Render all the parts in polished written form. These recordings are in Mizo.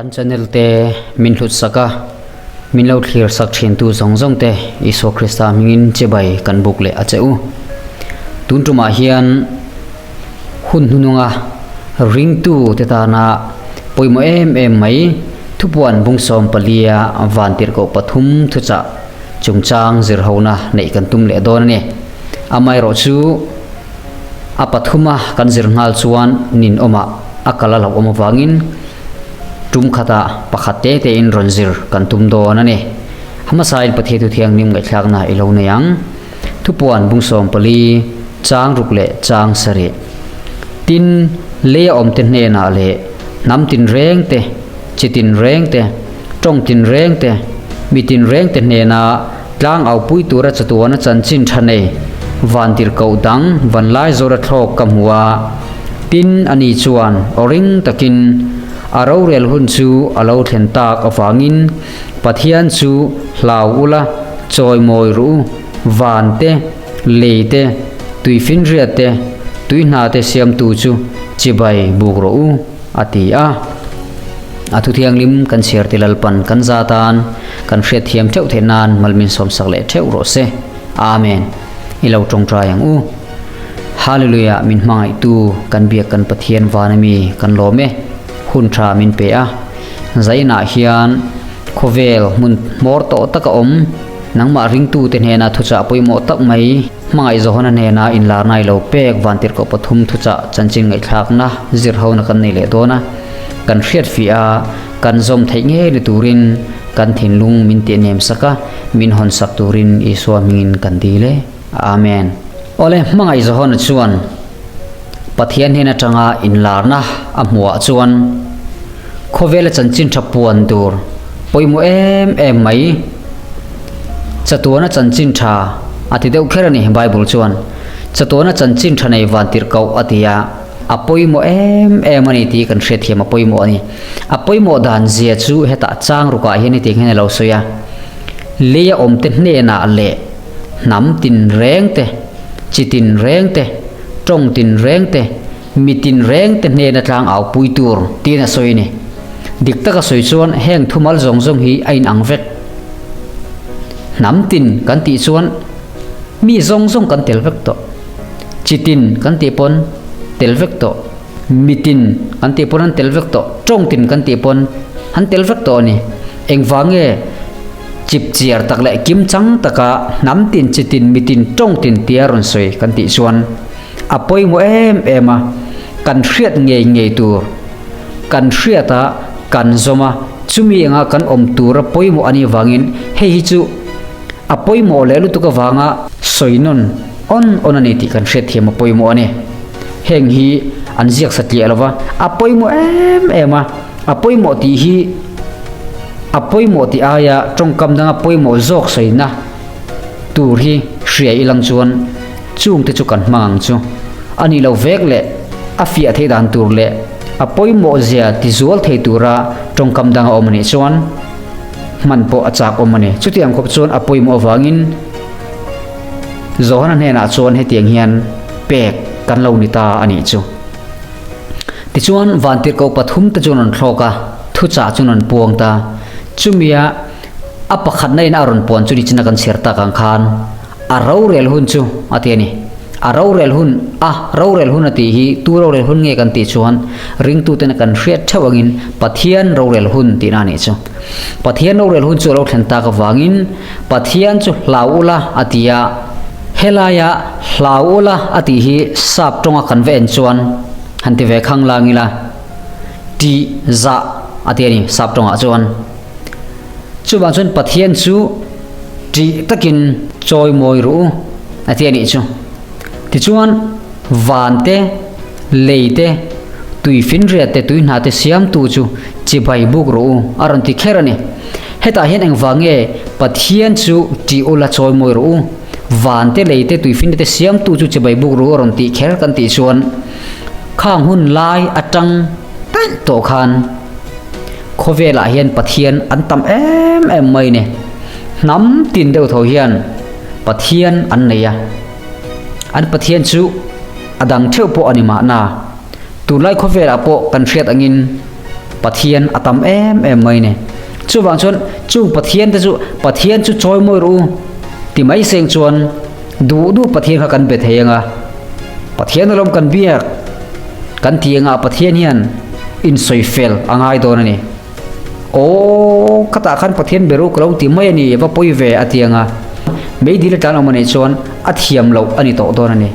Kan channel te min hlut sak a, min lo thlir sak thin tu zawng zawng te Isua Krista hmingin chibai kan buk leh a che u. Tun tumah hian hun hnununga ringtu te tana pawimawh em em mai thupuan bungsawm palia vantirhkoh pathum thuchah chungchang zirhona neih kan tum leh dawn a ni. Amaherawhchu a pathuma kan zir nghal chuan ninawmah a kal a hlauhawm avangin tum khatah pakhat te tein rawn zir kan tum dawn a ni. Hmasain Pathian Thu Thianghlim ngaihthlakna i lo nei ang. Thupuan bungsawm pali, chang ruk leh chang sarih. Tin, leia awmte hnenah leh hnam tinreng te, chi tinreng te, tawng tinreng te, mi tinreng te hnena tlang aupui tura chatuana chanchin tha nei vantirhkoh dang vanlai zawra thlawk ka hmu a. Tin, ani chuan aw ring takin a rorel hun chu a lo thlen tak avangin Pathian chu hlau ula, chawimawi ru, van te, lei te, tuifinriat te, tuihna te siamtu chu chibai buk rawh u, a ti a. A thu thianghlim kan chhiar ti Lalpan kan za tan kan hriatthiam theuh theih nan malmin sawmsak leh theuh rawh se. Amen. I lo tawngtai ang u. Hallelujah min hmangaihtu kan biak kan Pathian van ami kan lawm e. Hun tha min pe a. Zainah hian khawvel hmun hmawr tawh taka awm nangmah ringtute hnena thuchah pawimawh tak mai hmangaih Johana hnena inlarna i lo pek vantirhkoh pathum thuchah chanchin ngaihthlakna zirhona kan nei leh dawn a, kan hriat fih a, kan zawm theih ngei ni turin kan thinlung min tihnem sak a, min hawn sak turin Isua hmingin kan dil e. Amen. Awle, hmangaih Johana chuan Pathian hnen atanga inlarna a hmuhah chuan khawvela chanchin tha puan tur pawimawh em em mai. Chatuana chanchin tha a ti deuh kher a ni Bible chuan. Chatuana chanchin tha nei van tirh koh a ti a, a pawimawh em em a ni tih kan hriatthiam a pawimawh a ni. A pawimawh dan zia chu hetah chang rukah hian hetiang hian a lo sawi a, Leia awmte hnenah leh hnam tinreng te, Chi tinreng te, tawng tinreng te, mi tinreng te hnena tlang au pui tur tiin a sawi a ni. Dik taka sawi chuan heng thumal zawng zawng hi a inang vek. Hnam tin kan tih chuan mi zawng zawng kan tel vek tawh. Chi tin kan tih pawn tel vek tawh. Mi tin kan tih pawn an tel vek tawh. Tawng tin kan tih pawn an tel vek tawh a ni. Engvang nge? Chipchiar tak leh kimchang taka hnam tin chi tin mi tin tawng tin tia rawn sawi kan tih chuan a pawimawh em em a, kan hriat ngei ngei tur kan hriat a, kan zawm a, chumi anga kan awm tura pawimawh a nih vangin hei hi chu a pawimawh leh lutuk avanga sawi nawn awn awn a ni tih kan hriatthiam a pawimawh a ni. Heng hi an ziak satliah lova a pawimawh em em a. A pawimawh tih hi a pawimawh tih aia tawngkam danga pawimawh zawk sawina tur hi hria ilang chuan chungte chu kan hmang ang chu. A nih loh vek leh a fiah theih dan tur leh a pawimawh zia ti zual thei tura tawngkam danga awm a nih chuan hman pawh a chak awm a ni. Chutiang khawp chuan a pawimawh avangin Johana hnenah chuan hetiang hian pek kan lo ni ta a nih chu. Tichuan, vantirhkoh pathumte chuan an thlawk a, thuchah chuan an puang ta. Chumia a pakhatna in a rawn puan chu nichina kan chhiar tak ang khan a rorel hun chu a ti a ni. A rorel hun, a rorel hun a tih hi tu rorel hun nge kan tih chuan ringtuten kan hriat theuh angin Pathian rorel hun tihna a nih chu. Pathian rorel hun chu a lo thlen tak avangin Pathian chu hlau ula a ti a. Helaia hlau ula a tih hi sap tawnga kan va en chuan han ti ve khang lang ila, tih zah a ti a ni sap tawngah chuan. Chuvang chuan Pathian chu tih takin chawi mawi ruh u a ti a nih chu. Tichuan van te, lei te, tui finriat te, tui hna te siamtu chu chibai buk ruh u a rawn ti kher a ni. Hetah hian engvang nge Pathian chu tih ula chawi mawi rawh u, van te lei te tuifinna te siamtu chu chibai buk ru a rawn tih kher kan tih chuan khang hun lai atang daih tawh khan khawvelah hian Pathian an tam em em mai ni. Hnam tin deuh tho hian Pathian an nei a, an Pathian chu a dang theuh pawh a ni mahna. Tunlai khawvelah pawh kan hriat angin. Pathian a tam em em mai ni. Chuvang chuan chung Pathian te chu Pathian chu chawi mawi rawh u ti mai seng chuan duh duh Pathian kha kan be thei anga Pathian alawm kan biak kan ti anga Pathian hian insawi fel a ngai dawn a ni. Aw khatah khan Pathian be rawh ka lo ti mai a ni va pawi ve a ti anga meidil atlan awm a nih chuan a thiam loh a ni tawh dawn a ni.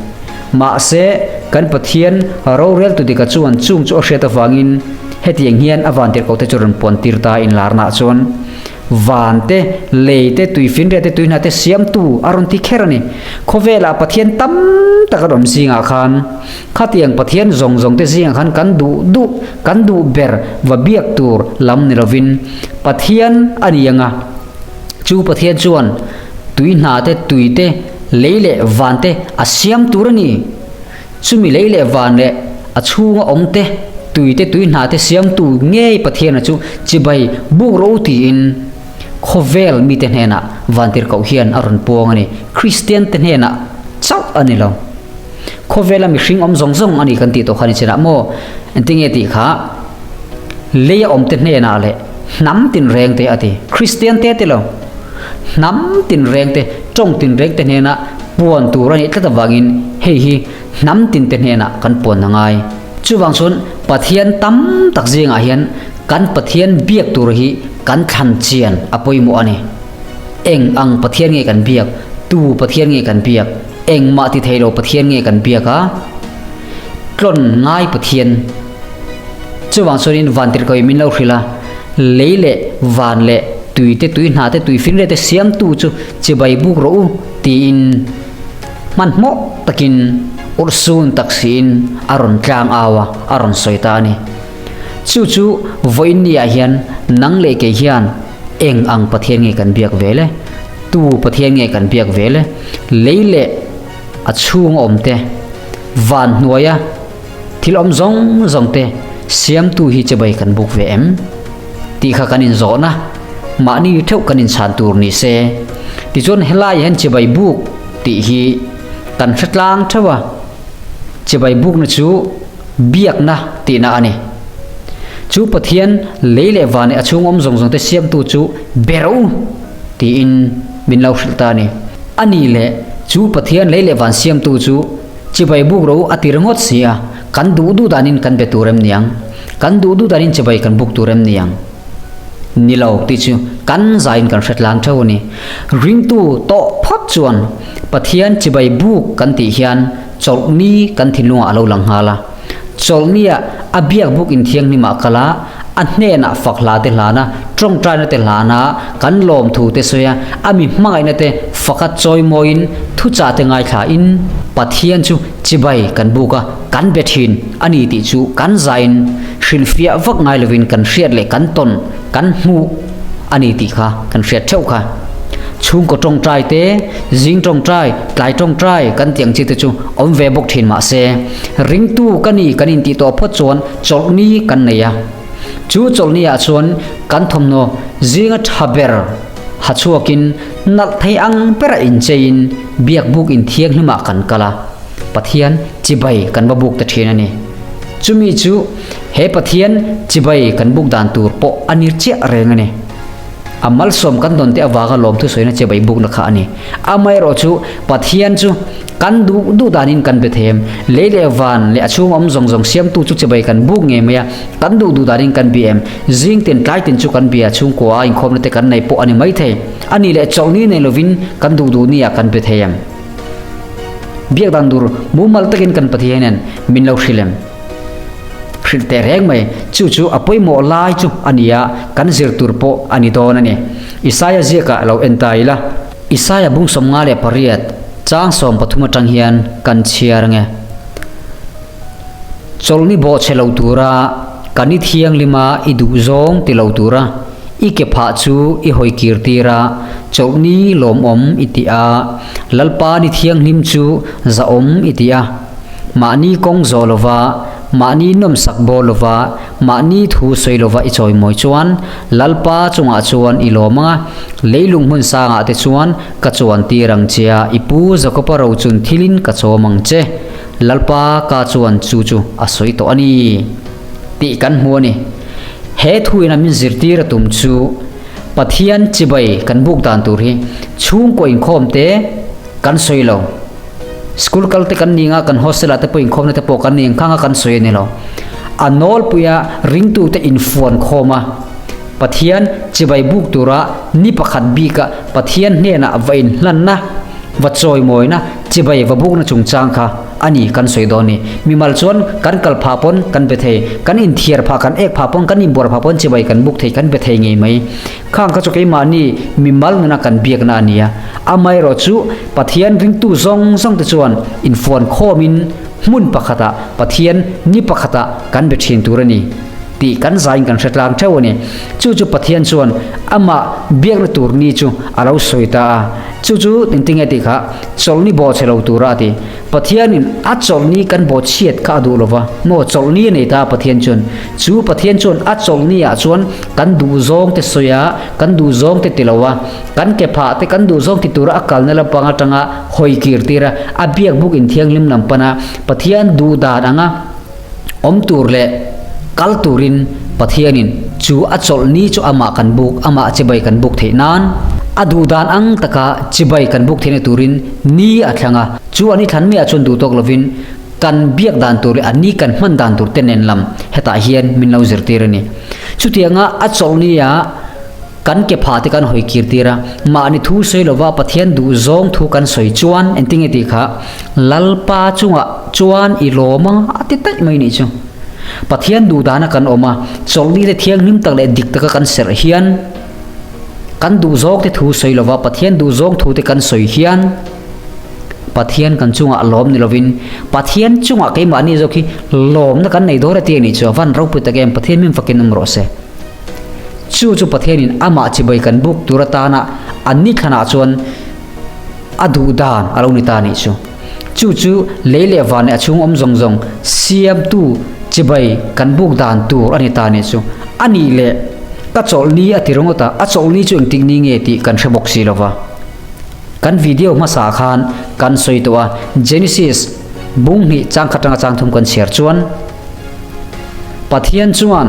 Mahse, kan Pathian rorel tu dika chuan chung chu a hriat avangin hetiang hian a vantirhkohte chu rawn puan tir ta inlarnaah chuan van te, lei te, tuifinriat te, tuihna te siamtu a rawn ti kher a ni. Khawvelah Pathian tam tak an awm zingah khan khatiang Pathian zawng zawng te zingah khan kan duh duh, kan duh ber va biak tur lam ni lovin Pathian a ni anga chu Pathian chuan Tui hna te, tui te, lei leh van te a siam tur a ni. Chumi lei leh van leh a chhunga awm te, tui te, tui hna te siamtu ngei Pathiana chu chibai buk rawh u tiin khawvel mite hnenah vantirhkoh hian a rawn puang a ni. Kristian te hnenah chauh a ni lo. Khawvela mihring awm zawng zawng a ni kan tih tawh kha ni chinah maw? Engtinge tih kha? Leia awmte hnenah leh hnam tinrengte a ti. Kristian te ti lo. Hnam tinrengte, tawng tinrengte hnenah puan tur a nih tlat avangin hei hi hnam tinte hnenah kan puan a ngai. Chuvang chuan Pathian tam tak zingah hian kan Pathian biak tur hi kan thlan chian a pawimawh a ni. Eng ang Pathian nge kan biak? Tu Pathian nge kan biak? Engmah ti thei lo Pathian nge kan biak a? Tlawn ngai Pathian. Chuvang chuanin vantirhkoh min lo hrilh a, lei leh van leh tui te tui hna te tui finriat te siamtu chu chibai buk rawh u tiin hmanhmawh takin urhsun tak siin a rawn tlang au a, a rawn sawi ta a ni. Chu chu vawiin ni ah hian nang leh kei hian eng ang Pathian nge kan biak ve le? Tu Pathian nge kan biak ve le? Lei leh a chhunga awm te, van hnuaia Thil awm zawng zawng te siamtu hi chibai kan buk ve em? Tih kha kan inzawhna, mahni theuh kan inchhan tur ni se. Tichuan helai hian chibai buk tih hi kan hre tlang theuh a, chibai bukna chu biakna tihna a ni. Chu Pathian lei leh van leh a chhung awm zawng zawng te siamtu chu be rawh u tiin min lo hrilh ta a ni. A nih leh chu Pathian lei leh van siamtu chu Chibai buk ro a ti ringawt si a, kan duh duh danin kan be tur em niang? Kan duh duh danin chibai kan buk tur em niang? Ni lo tih chu kan zaiin kan hre tlang theuh a ni. Ringtu tawh phawt chuan Pathian chibai buk kan tih hian chawlhni kan thinlungah a lo lang nghal a. Chawlhnia a biak buk inthianghlimah kal a, a hnenah fak hla te hlana, tawngtaina te hlana, kan lawmthu te sawi a, a mi hmangaihna te faka chawimawiin thuchah te ngaithlain Pathian chu chibai kan buk a, kan be thin a ni tih chu kan zain hrilhfiah vak ngai lovin kan hriat leh kan tawn, kan hmuh a ni tih kha kan hriat theuh kha. Chhungkaw tawngtai te, zing tawngtai, tlai tawngtai kan tih ang chi te chu awm ve bawk thin mah se, Ringtu ka ni kan intih tawh phawt chuan chawlhni kan nei a. Chu chawlhni ah chuan kan thawmhnaw zinga tha ber ha chhuakin nalh thei ang bera incheiin biak buk inthianghlim ah kan kal a, Pathian chibai kan va buk ta thin a ni. Chumi chu he Pathian chibai kan buk dan tur pawh a ni chiah reng a ni. A malsawm kan dawn te avanga lawmthu sawina chibai bukna kha a ni. Amaherawh chu Pathian chu kan duh duh danin kan be thei em? Lei leh van leh a chhung awm zawng zawng siamtu chu chibai kan buk ngei mai a, kan duh duh danin kan bia em? Zing tin tlai tin chu kan bia chhungkua a inkhawmna te kan nei pawh a ni mai thei. A nih leh chawlhni nei lovin kan duh duh ni ah kan be thei em? Biak dan dur mumal takin kan Pathian hian min lo hrilh em? Hrilh teh reng mai, chu chu a pawimawh lai chu a ni a, kan zir tur pawh a ni dawn a ni. Isaia ziakah lo en ta ila. Isaia bung 58, chang 13 atang hian kan chhiar ange. Chawlhni bawh chhe lo tura kan i thianghlima i duh zawng ti lo tura i ke phah chu i hawi kir tir a, chawlhni lawmawm i ti a, Lalpa ni thianghlim chu zahawm i ti a. Mahni kawng zawh lova, mahni nawmsak bawl lova, mahni thu sawi lova i chawimawi chuan Lalpa chungah chuan i lawm ang a, leilung hmun sangah te chuan ka chuan tir ang che a, i pu Jakoba rochun thilin ka chawm ang che. Lalpa ka chuan chu chu a sawi tawh a ni tih kan hmu a ni. He thuin a min zirtir a tum chu Pathian chibai kan buk dan tur hi chhungkaw inkhawm te kan sawi lo. School kal te kan ni nga kan hostel ah te pawh inkhawmna te pawh kan ni ang khang a kan sawi a ni lo. A nawlpuia ringtute infuan khawm a, Pathian chibai buk tura ni pakhat bika Pathian hnenah va inhlanna, va chawimawina, chibai va bukna chungchang kha a ni kan sawi dawn ni. Mimal chuan kan kal phah pawn kan be thei, kan inthiar phah, kan ek phah pawn, kan inbuar phah pawn chibai kan buk thei, kan be thei ngei mai. Khang kha chu keimahni mimal nuna kan biakna a ni a. Amaherawh chu Pathian ringtu zawng zawng te chuan infuan khawmin hmun pakhatah Pathian ni pakhatah kan be thin tur a ni tih kan zain kan hre tlang theuh a ni. Chu chu Pathian chuan amah biakna tur ni chu a lo sawi ta a. Chu chu engtinge tih kha chawlhni bawhchhe lo tura a ti. Pathianin a chawlhni kan bawhchhiat kha a duh lova maw chawlhni a nei ta a Pathian chuan. Chu Pathian chuan a chawlhni ah chuan kan duhzawng te sawi a, kan duhzawng te ti lo a, kan ke phah te kan duhzawng ti tura a kalna lampang atanga hawi kir tir a, a biakbuk inthianghlim lam pan a, Pathian duh dan anga awm tur leh kal turin Pathianin chu a chawlhni chu amah kan buk, amah chibai kan buk theih nan, a duh dan ang taka chibai kan buk theihna turin ni a thlang a. Chu a ni thlan maiah chuan duh tawk lovin kan biak dan tur leh a ni kan hman dan tur te nen lam hetah hian min lo zirtir a ni. Chutianga a chawlhnia Kan ke phah te kan hawi kir tir a, mahni thu sawi lova Pathian duh zawng thu kan sawi chuan engtinge tih kha Lalpa chungah chuan i lawm a a ti taih mai nih chu. Pathian duh dana kan awm a, chawlhni te thianghlim tak leh dik taka kan serh hian kan duh zawng te thu sawi lova Pathian duh zawng thu te kan sawi hian Pathian kan chungah lawm ni lovin Pathian chungah keimahni zawk hi lawmna kan nei dawn a ti a nih chu a van ropui tak em Pathian min fakin awm rawh se. Chu chu Pathianin amah chibai kan buk tur atana an ni thlanah chuan a duh dan a lo ni ta anih chu. Chu chu lei leh van leh a chhung awm zawng zawng siamtu chibai kan buk dan tur a ni ta anih chu. A nih leh ka chawlhni a ti ringawt a, a chawlhni chu engtik ni nge tih kan hre bawk si lo va. Kan video hmasa khan kan sawi tawh a, Genesis bung hnih chang khat atanga chang thum kan chhiar chuan, Pathian chuan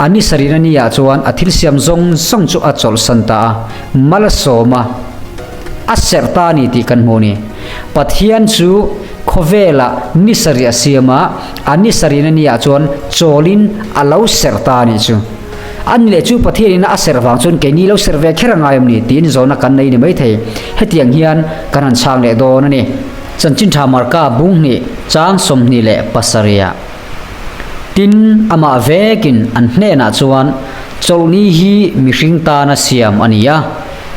a ni sarihna niah chuan a thil siam zawng zawng chu a chawlhsan ta a, mal a sawm a, a serh ta a ni tih kan hmu a ni. Pathian chu khawvelah ni sarih a siam a, a ni sarihna niah chuan chawlin a lo serh ta a nih chu. A ni leh chu Pathianin a serh vang chuan keini lo serh ve kher a ngai awm ni tiin zawhna kan nei ni maithei. Hetiang hian kan han chhang leh dawn a ni. Chanchin tha Marka bung hnih chang 27ah Tin, amah vekin an hnenah chuan, Chawlhni hi mihring tana siam a ni a,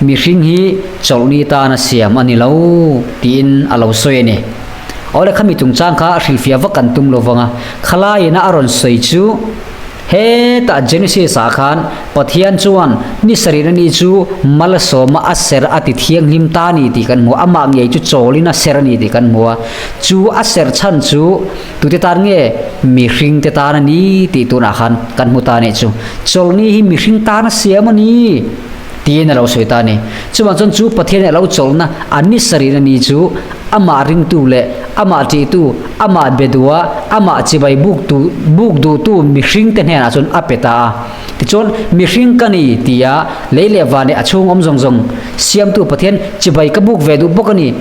mihring hi chawlhni tana siam a ni lo, tiin a lo sawi a ni. Awle khami chungchang kha a hrilhfiah vak kan tum lo vang a, khalaiin a rawn sawi chu, Hetah Genesis ah khan Pathian chuan ni sarihna ni chu malsawma a ser a ti thianghlim ta a ni tih kan hmu a, amah ngei chu chawlin a ser a ni tih kan hmu a. Chu a ser chhan chu tute tan nge? Mihring te tan a ni tih tunah khan kan hmu ta a nih chu. Chawlhni hi mihring tan a siam a ni tiin a lo sawi ta a ni. Chuvang chuan chu Pathian a lo chawlhna a ni sarihna ni chu Amah ringtu leh amah ṭihtu, amah be duha, amah chibai buktu, buk duhtu mihringte hnenah chuan a pe ta a. Tichuan, mihring ka ni tia lei leh van leh a chhung awm zawng zawng siamtu Pathian chibai ka buk ve duh bawk a ni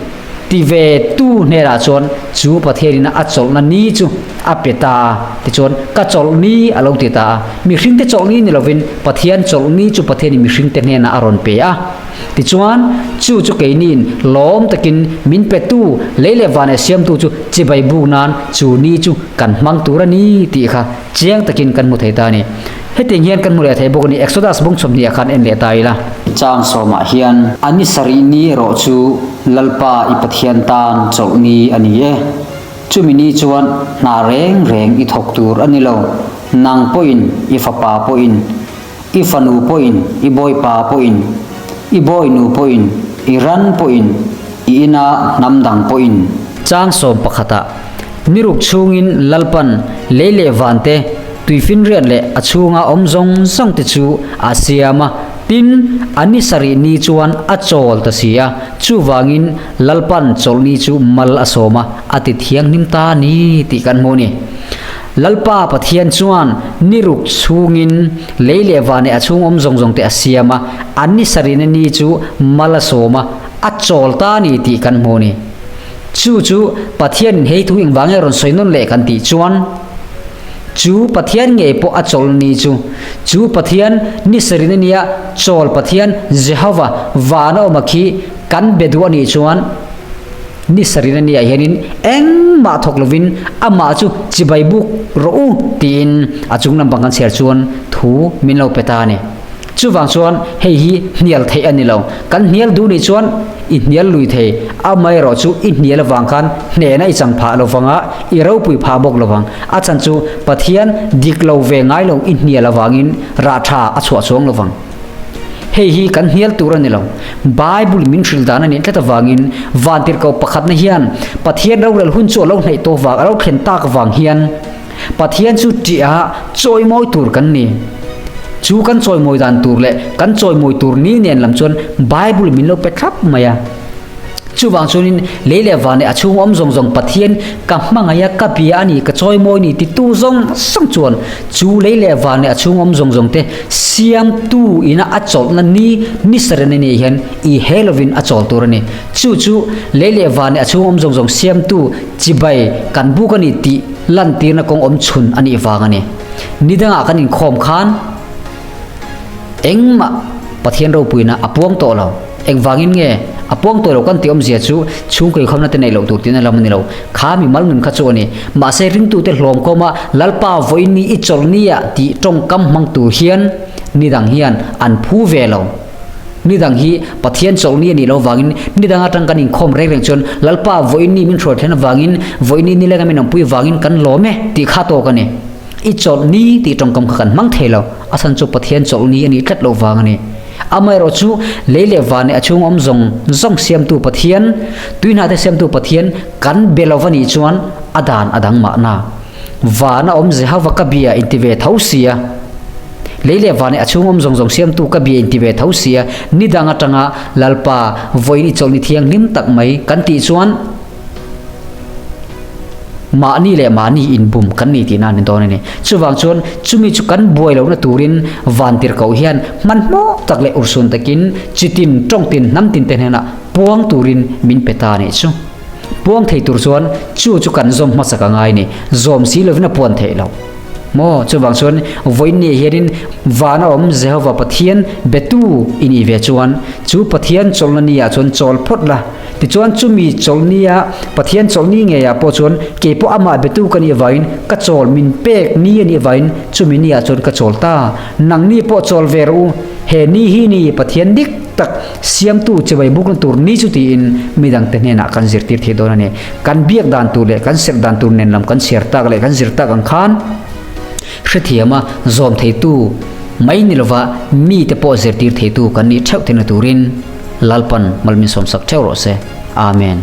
ti ve tu hnenah chuan chu Pathianin a chawlhna ni chu a pe ta a. Tichuan, ka chawlh ni a lo ti ta a. Mihringte chawlh ni ni lovin Pathian chawlh ni chu Pathianin mihringte hnenah a rawn pe a. Tichuan, chu chu keiniin lawm takin min petu, lei leh van leh siamtu chu chibai buk nan chu ni chu kan hmang tur a ni tih kha chiang takin kan hmu thei ta a ni. Hetiang hian kan hmu leh thei bawk a ni, Exodus bung 20 ah khan en leh ta ila. Chang sawmah hian a ni sarih ni erawh chu Lalpa i Pathian tan chawlh ni a ni e. Chumi ni chuan hna reng reng i thawk tur a ni lo, nang pawhin i fapa pawhin I fanu pawhin, i bawipa pawhin, i bawinu pawhin, i ran pawhin, i ina hnam dang pawhin. Chang sawm pakhatah, Ni ruk chhungin Lalpan lei leh van te, tuifinriat leh a chhunga awm zawng zawng te chu a siam a, tin, a ni sarih ni chuan a chawl ta si a, chuvangin Lalpan chawlhni chu mal a sawm a, a ti thianghlim ta a ni tih kan hmu a ni. Lalpa Pathian chuan ni ruk chhungin lei leh van leh a chhung awm zawng zawng te a siam a, an ni sarihna ni chu mal a sawm a, a chawl ta a ni tih kan hmu a ni. Chu chu Pathianin hei thu engvang nge rawn sawi nawn leh kan tih chuan, chu Pathian ngei pawh a chawl ni chu, chu Pathian ni sarihna nia chawl Pathian Jehova vana awm a khi kan be duh a nih chuan, Ni sarina niah hianin engmah thawk lovin amah chu chibai buk rawh u tiin a chung lampang kan chhiar chuan thu min lo pe ta a ni. Chuvang chuan hei hi hnial theih a ni lo. Kan hnial duh nih chuan i hnial lui thei, amaherawh chu i hnial avang khan hnehna i chang phah lo vanga i ropui phah bawk lo vang. A chhan chu Pathian dik lo ve ngai lo i hnial avangin rah tha a chhuah chuang lo vang. Hei hi kan hnial tur a ni lo. Bible min hrilh dan a nih tlat avangin vantirhkoh pakhatna hian Pathian rorel hun chu a lo hnaih tawh vang, a lo thlen tak vang hian Pathian chu ṭiha chawimawi tur kan ni. Chu kan chawimawi dan tur leh kan chawimawi tur ni nen lam chuan Bible min lo pe thlap mai a. Chuvang chuanin lei leh van leh a chhung awm zawng zawng Pathian ka hmangaih a, ka bia a ni, ka chawimawi ni titu zawng zawng chuan chu lei leh van leh a chhung awm zawng zawng te siamtu ina a chawlhna ni ni sarena ni hian i he lovin a chawl tur a ni. Chu chu lei leh van leh a chhung awm zawng zawng siamtu chibai kan buk a ni tih lantirna kawng awm chhun a nih vang a ni. Ni dangah kan inkhawm khan Engmah Pathian ropuina a puang tawh lo. Engvangin nge a puang tawh lo kan tih awmzia chu chhungkaw inkhawmna te neih loh tur tiin a lam a ni lo. Kha mimal nun kha chu a ni. Mahse ringtute hlawmkhawma Lalpa vawiin ni i chawlh ni ah tih tawngkam hmang tur hian ni dang hian an phu ve lo. Ni dang hi Pathian chawlh ni a nih loh vangin ni dang atang kan inkhawm reng reng chuan Lalpa vawiin ni min hruai thlen avangin vawiin ni nilenga min awmpui vangin kan lawm e tih kha tawk a ni. I chawlh ni tih tawngkam kha kan hmang thei lo, a chhan chu Pathian chawlh ni a nih tlat loh vang a ni. Amaherawh chu lei leh van leh a chhung awm zawng zawng siamtu Pathian, tui hna te siamtu Pathian kan be lo va nih chuan a dan a dang mahna. Van a awm Jehova ka bia inti ve tho sia, lei leh van leh a chhung awm zawng zawng siamtu ka bia inti ve tho sia, ni dang atanga Lalpa vawiin i chawlh ni thianghlim tak mai kan tih chuan, Mahni leh mahni inbum kan ni tihna a ni dawn a ni. Chuvang chuan chumi chu kan buai lohna turin vantirhkoh hian hmanhmawh tak leh urhsun takin chitin, tawngtin, hnamtin te hnenah puang turin min pe ta a nih chu. Puang thei tur chuan chu chu kan zawm hmasak a ngai a ni. Zawm si lovin a puan theih loh. Maw? Chuvang chuan vawiin ni hianin vana awm Jehova Pathian betu i nih ve chuan chu Pathian chawlhna ni ah chuan chawl phawt la. Tichuan chumi chawlhnia Pathian chawlhni ngeiah pawh chuan kei pawh amah betu ka nih avangin ka chawl min pek ni a nih avangin chumi ni ah chuan ka chawl ta. Nangni pawh chawl ve rawh u, he ni hi ni Pathian dik tak siamtu chibai bukna tur ni chu tiin midangte hnenah kan zirtir thei dawn a ni. Kan biak dan tur leh kan serh dan tur nen lam kan chhiar tak leh kan zir tak ang khan hrethiama zawm theitu mai ni lova mite pawh zirtir theitu kan nih theuh theihna turin Lalpan malmin sawmsak theuh rawh se. Amen.